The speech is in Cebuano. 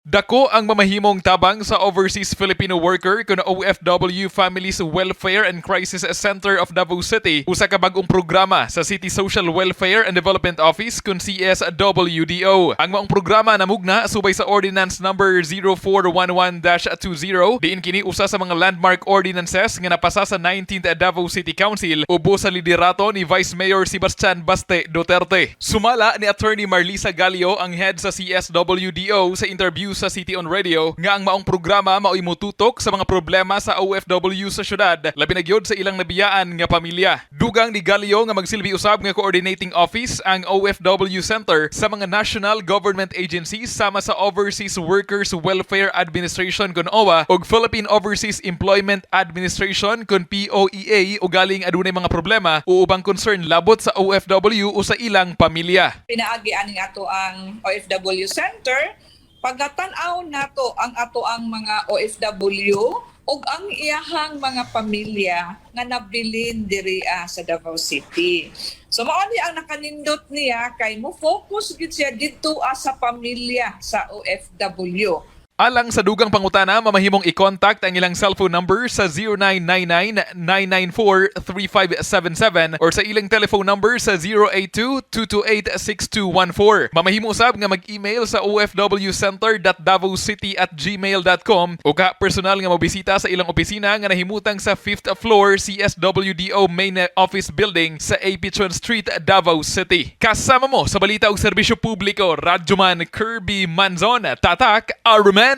Dako ang mamahimong tabang sa Overseas Filipino Worker kun OFW Families Welfare and Crisis Center of Davao City, usa ka bag-ong programa sa City Social Welfare and Development Office kun CSWDO. Ang maong programa namugna subay sa Ordinance Number 0411-20, diin kini usa sa mga landmark ordinances nga napasa sa 19th Davao City Council ubo sa liderato ni Vice Mayor Sebastian Baste Duterte. Sumala ni Attorney Marlisa Galio, ang head sa CSWDO, sa interview sa City on Radio nga ang maong programa mao'y mututok sa mga problema sa OFW sa syudad, labi na gyud sa ilang nabiyaan nga pamilya. Dugang ni Galio nga magsilbi usab nga coordinating office ang OFW Center sa mga national government agencies sama sa Overseas Workers Welfare Administration kun OWWA ug Philippine Overseas Employment Administration kun POEA, ugaling adunay mga problema o ubang concern labot sa OFW o sa ilang pamilya. Pinaagi aning ato ang OFW Center, pagkatan-aw nato ang ato ang mga OFW ug ang iyahang mga pamilya nga nabilin diri sa Davao City. So mao ni ang nakanindot niya kay mo focus gid siya didto sa pamilya sa OFW. Alang sa dugang pangutana, mamahimong i-contact ang ilang cellphone number sa 0999-994-3577 or sa ilang telephone number sa 082-228-6214. Mamahimo usab nga mag-email sa ofwcenter.davaocity@gmail.com o ka personal nga mobisita sa ilang opisina nga nahimutang sa 5th floor, CSWDO Main Office Building sa A. Pichon Street, Davao City. Kasama mo sa balita og serbisyo publiko, Radyoman Kirby Manzon, Tatak, Arumen.